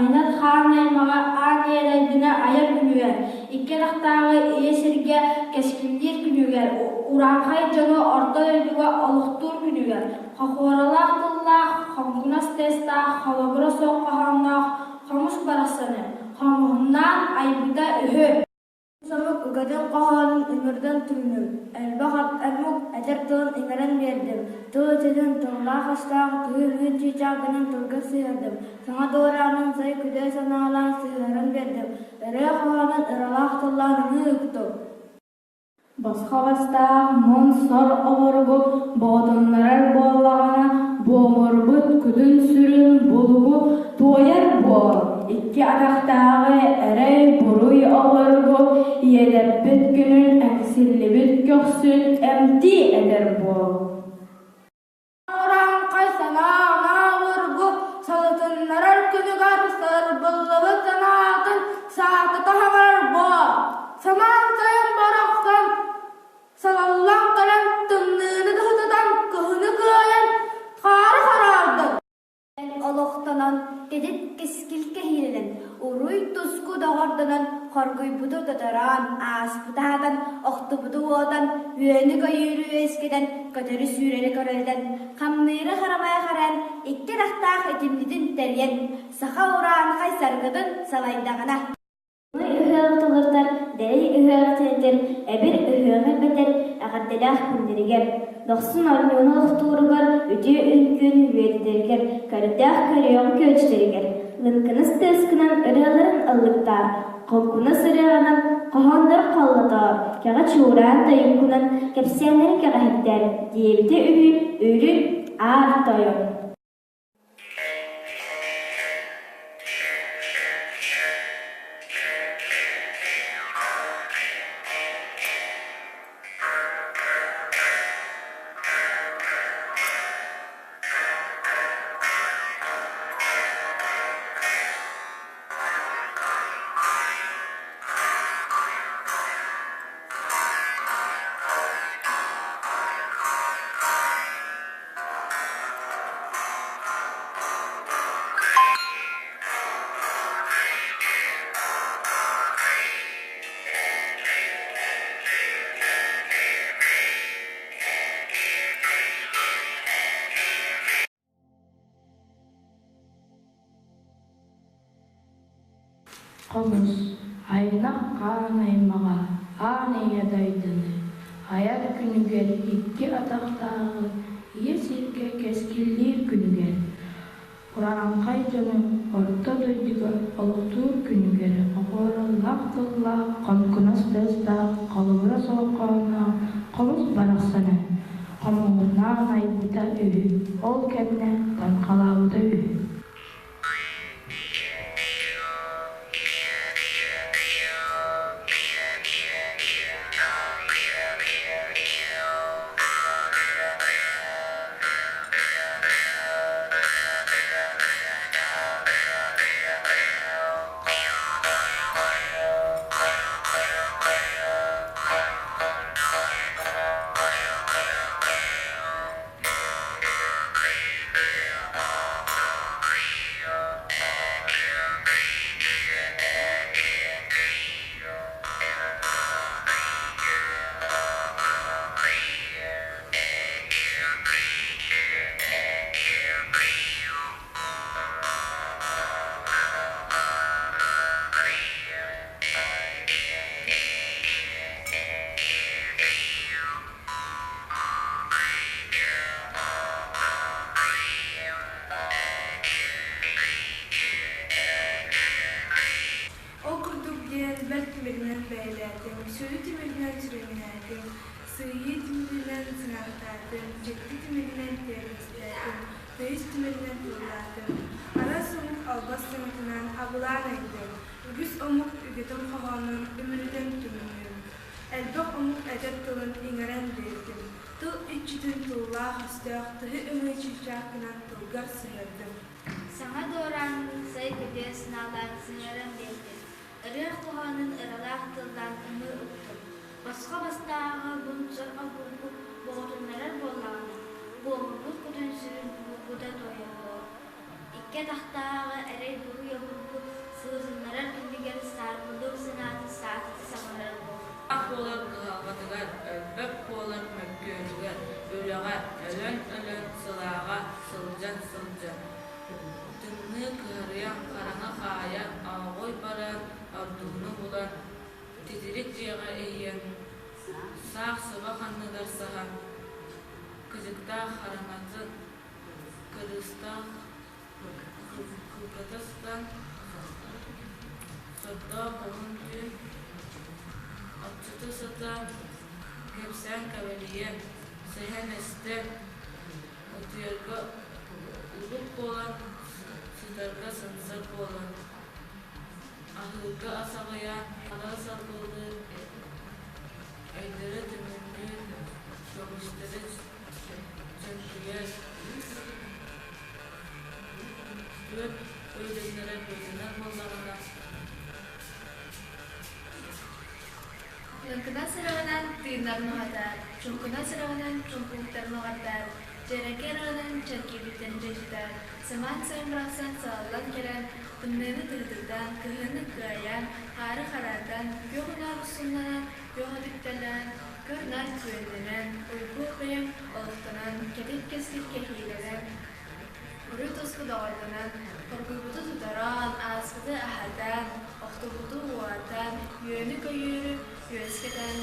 Айнат хаан аймаҕа Аан Ийэ дойдуну айар күнүгэр, икки атахтааҕы ийэ сиргэ кэскиллиир күнүгэр, урааҥхай дьону орто дойдуга олохтуур күнүгэр, хохуоралаах тыллаах, хоҥкунас тыастаах, холобура суох хоһоонноох хомус барахсаны хомуһуннаан айбыта үһү. Омук үгэтин хоһоонун ыҥырдан түҥнүм, элбэх омук этэр тылын иҥэрэн биэрдим, тыл иччитин тыллаах-өстөөх тыһы-үһүн чыычаах гынан тылга сыһыардым, саҥа дуораанын сай күдэ санаалаан сыһыаран биэрдим, ырыа хоһоонун ыралаах тыллаан ымыы уктум. Босхо бастаах муҥ-сор обургу боҕутуннарар буоллаҕына, буомурбут кутун-сүрүн булугу туойар буол, икки атахтааҕы эрэй-буруй обургу ийэлэрбит күнүн эҥсиллибит көхсүн эмтии этэр буол. Урааҥхай санаа-оноо обургу салытыннарар күнүгэр сарбыллыбыт санаатын саатата хаҥарар буо. Самаан сайын барахсан салаллан кэлэн тымныыны тыһытытан кыһыны кыайан хаары хараардын. Олохтонон, кэтит кэскил кэһиилэнэн, уруй-туску доҕордонон, хоргуйбуту тотороон, ааспыты аһатан, охтубуту уотан, үөнү-көйүүрү үөскэтэн, көтөрү-сүүрэри көрүлэтэн, хамныыры-харамайы харайан, икки атахтаах итимнитин тэрийэн, саха урааҥхай саргытын салайдаҕына. Ыһыаҕы толорутар, дэлэй ыһыаҕы тэнитэр, эбир ыһыаҕы элбэтэр эҕэрдэлээх күннэригэр, дохсун оонньууну олохтууругар, үтүө үҥкүүнү үөрдэригэр, көрдөөх көрүөҕү күөдьүтэригэр, лыҥкынас тыаскынан ырыаларын ыллыктаар, хоҥкунас ырыаҕынан хоһооннору холлотоор, кэҕэ чуораан тойуккунан кэпсээннэри кэҕэһиттээр, диэбитэ үһү Үрүҥ Аар Тойон. Хомус, аймах хаан аймаҕа Аан Ийэ дайдыны, айар күнүгэр икки атахтааҕы ийэ сиргэ кэскиллиир күнүгэр, урааҥхай дьону орто дойдуга олохтуур күнүгэр оһуораллаах тыллаах, хоҥкунас тыастаах, холобура суох хоһоонноох хомус барахсаны хомуһуннаан айбыта үһү, ол кэннэ таҥхалаабыта үһү. Ол курдук диэн бэрт тимиринэн бэйэлээтим, сүрү тимиринэн сүрэҥнээтим, сыыйыы тимиринэн сыҥаахтаатым, дьикти тимиринэн тиэргэстээтим, тыйыс тимиринэн тыллаатым. Араас омук албас саҥатынан абылаан айдым, үгүс омук үгэтин хоһоонун үмүрүтэн түмүннүм. Элбэх омук этэр тылын иҥэрэн биэрдим, тыл иччитин тыллаах-өстөөх тыһы ымыы чыычаах гынан тылгар сыһыардым. Саҥа дуораанын сай күтүө санаалаан сыһыаран биэрдим, ырыа хоһоонун ыралаах тыллаан ымыы уктум. Босхо бастааҕы бунчар обургу боҕутуннарар буоллаҕына, буомурбут кутун-сүрүн булгута туойар буол. Икки атахтааҕы эрэй-буруй обургу. сылытыннарар күнүгэр саарбалыыр санаатын саатата саҥарар буолла. Буолар кыһалҕатыгар, өлбөт буолар мөккүөрүгэр, үлэҕэ өлөн-өлөн, сылааҕа сылдьан-сылдьан, тымныы кыһарыйан, хараҥа хаайан, ооҕуй баран, ордууну булан, титирик дьиэҕэ иһийэн, саах сыбах анныгар саһан, кыдьыктаах хараҥатын, кырыыстаах кылгата сытан, сордоох уһун түүн отчута сытан, кэпсээн кэбэлийэн, сэһэн эстэн, утуйарга улук буолан, сытарга сымса буолан, аһыырга ас аҕыйаан, хара сарбыллыы, өйдөрө түмүллүү, көҕүстэрэ чөҥкүйэр, түөрт өйдөннөрө быыһанар буоллаҕына Лыҥкынас ыраҕынан тыыннарын уһатар, чуҥкунас ыраҕынан чуҥкуктарын уҕардар, дьэрэкэ ыраҕынан чэркийбиттэрин дьайдьытар, самаан сайын барахсан салаллан кэлэн, тымныыны тыытытан, кыһыны кыайан, хаары хараатан, күөх унаар устуннанан, күөх өтүктэлээн, көр-нар күөннэнэн, уйгу бэйэм олохтонон, кэтит кэскил кэһиилэнэн, Уруй-туску доҕордонон, хоргуйбуту тутаран, ааспыты аһатан, охтубуту уотан, үөнү-көйүүрү үөскэтэн,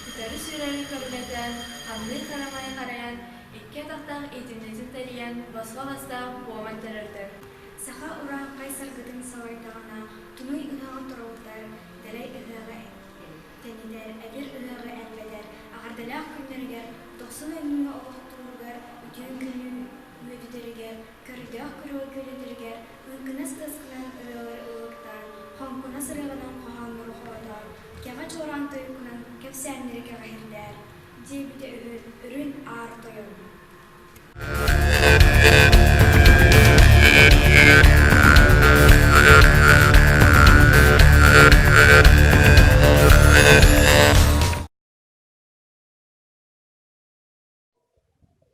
күтэри-сүрэри көрүлэтэн, хамныы-харамайы харайан, икки атахтаах иитимньитин тэрийэн, босхо бастаах буоман төрөрдөр. Саха урааҥхай саргытын салайдаҕына, туҥуй ыһыаҕы торолутар, дэлэй ыһыаҕы тэнитэр, эбир ыһыаҕы элбэтэр, аҕардалаах күннэригэр, дохсун айымньыны олохтууругар, үтүө күнү үөдүтэригэр, көрдөөх күрүө күөлэтэригэр, лыҥкынас тыаскынан ырыалары ыллыктаан, хоҥкунас ырыаҕынан хоһооннору хоотоон, кэҕэ чуораан тойуккунан кэпсээннэри кэҕиһирдээр, диэбитэ үһү Үрүҥ Аар Тойон.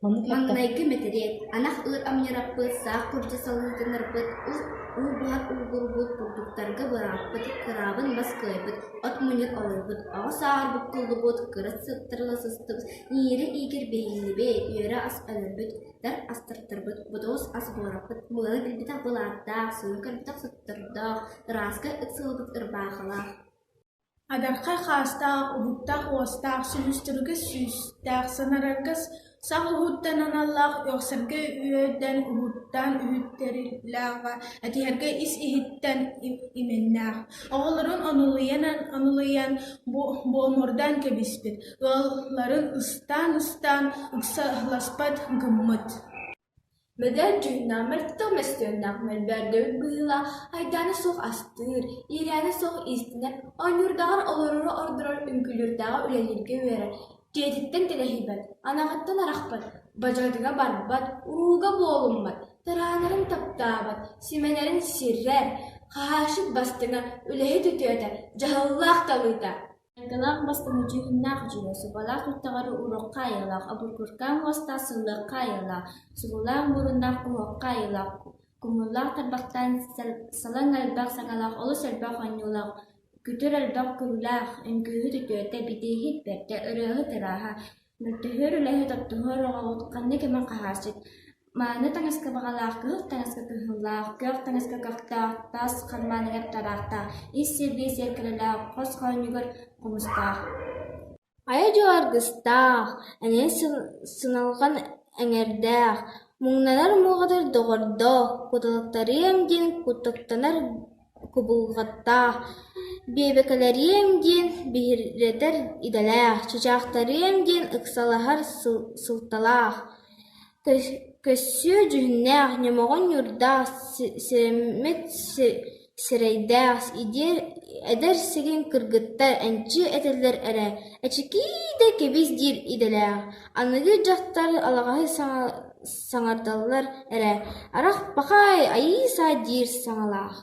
Маҥнайгы мэтириэт, анах ыыр амньыраппыт, саах курдьа салыытынарбыт, уу буһар ууллурбут бурдуктарга бырааппыт, кыраабын мас кыайбыт, от мунньар олуйбут, оҕо сааҕар буккуллубут, кыра сыттарыла сыстыбыт, иирэ иигэр биһиллибит, үөрэ ас өлөрбүт, дар астартарбыт, бодоус ас буораппыт, мыыла билбэтэх былааттаах, суну көрбөтөх соттордоох, ырааска ыксалбыт ырбаахылаах. Адархай хаастаах, уһуктаах уостаах, сүлүстүргэ сүүстээх, санарарга сах уһуттан аналлаах, үөхсэргэ үөрдэн уһуттаан үһүттэрилээҕэ, этиһэргэ ис-иһиттэн имэннээх. Оҕолорун онулуйан-онулуйан буомурдаан кэбиспит, ыалларын ыстаан-ыстаан ыксаласпат гыммыт. Мөдөөн дьүһүннээх, мөлтөх мөссүөннээх, мөлбөөрдөбүт быһыылаах, айдаана суох астыыр, иирээнэ суох иистэнэр, оонньуурдааҕар олорору ордорор, үҥкүүлүүрдээҕэр үлэлииргэ үөрэр, дьиэтиттэн тэлэһийбэт, анаҕыттан арахпат, бадьаҕатыга барбат, урууга буолуммат, тараанарын таптаабат, симэнэрин сирэр, хаһаайчыт бастыҥа, үлэһит үтүөтэ, дьаһаллаах талыыта. Майгылаах бастыҥа дьүһүннээх дьүө, субалаах туттаҕары уруохха айылаах, обургуркаан уостаах сыллыахха айылаах, субулаах муруннаах куһуохха айылаах, кумуллаах тарбахтаан салаҥ элбэх саҥалаах олус элбэх оонньуулаах, күтүр элбэх күлүүлээх, үҥкүүһүт үтүөтэ, битииһит бэрдэ, ырыаһыт ырааһа, мөлтөһүөр үлэһит, оттоһуор оҕоҕут, ханнык эмэ хаһаасчыт, Мааны таҥаска баҕалаах, кыһыл таҥаска кыһыллаах, күөх таҥаска көхтөөх, таас хармааныгар тараахтаах, ис сирбиэ сиэркилэлээх, хос хоонньугар хомустаах Айа дьол аргыстаах, эҥэ сыналҕан эҥэрдээх, муҥнанар муоҕатар доҕордоох, куталаттарыам диэн куттанар кубулҕаттаах, биэбэкэлэриэм диэн биһирэтэр идэлээх, чычаахтарыам диэн ыксалаһар сылталаах Көссүө дьүһүннээх, ньомоҕон ньуурдаах, сирэммит сирэйдээх, эдэр сэгин кыргыттар энчи этэллэр эрэ, «Эчикий да кэбис» диир идэлээх, аныгы дьахтар алаҕаһы саҥардаллар эрэ, «Арах пахай, айыы-саа» диир саҥалаах.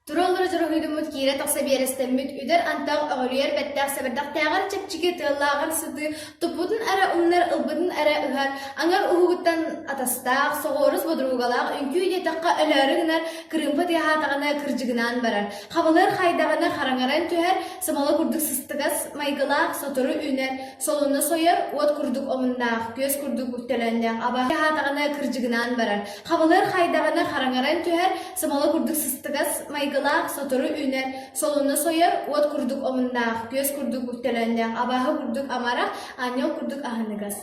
Тура-олоро дьоруһуйдуммут киирэ-тахса биэрэстэммит, үдэр антах өҕүрүйэр бэттээх сэбирдэхтээҕэр чэпчэки тыаллааҕар сытыы, туппутун эрэ умнар, ылбытын эрэ ыһар, аҥар уһугуттан атастаах, соҕуорус бодуругалаах үҥкүү диэтэххэ өлөөрү гынар, кырыымпа тыаһаатаҕына кырдьыгынаан барар, хабылар хайдаҕына хараҥаран түһэр, сымала курдук сыстыгас майгылаах, сотору үүнэр, солуну сойор, уот курдук омуннаах, күөс курдук төлөннөөх, абааһы тыаһаатаҕына кырдьыгынаан барар, Хабылар хайдаҕына хараҥаран түһэр, сымала курдук сыстыгас майгылаах, сотору үүнэр, солуну сойор, уот курдук омуннаах, күөс курдук төлөннөөх, абааһы курдук амарах, аанньал курдук аһыныгас.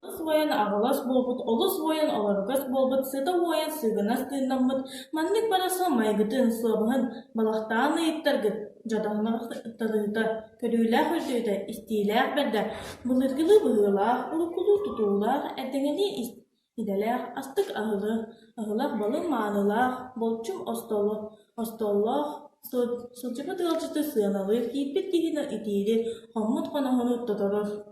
Олус уойан аҕылас буолбут, олус уойан олоругас буолбут, сыта уойан сыыгынас тыыннаммыт, маннык барысын майгытын, суобаһын балахтаан ыйыттаргыт, дьадаҥнаах талыыта, көрүүлээх үрдүөтэ, истиилээх бэрдэ, былыргылыы быһыылаах, уруккулуу тутуулаах, эрдэҥэлии Идэлээх, астык аһылы, аһылах балык маанылаах, болчум остуоллаах, сылдьыбыт ыалдьыты сыаналыыр, киирбит киһини итиирир, хоммут хоноһону тоторор.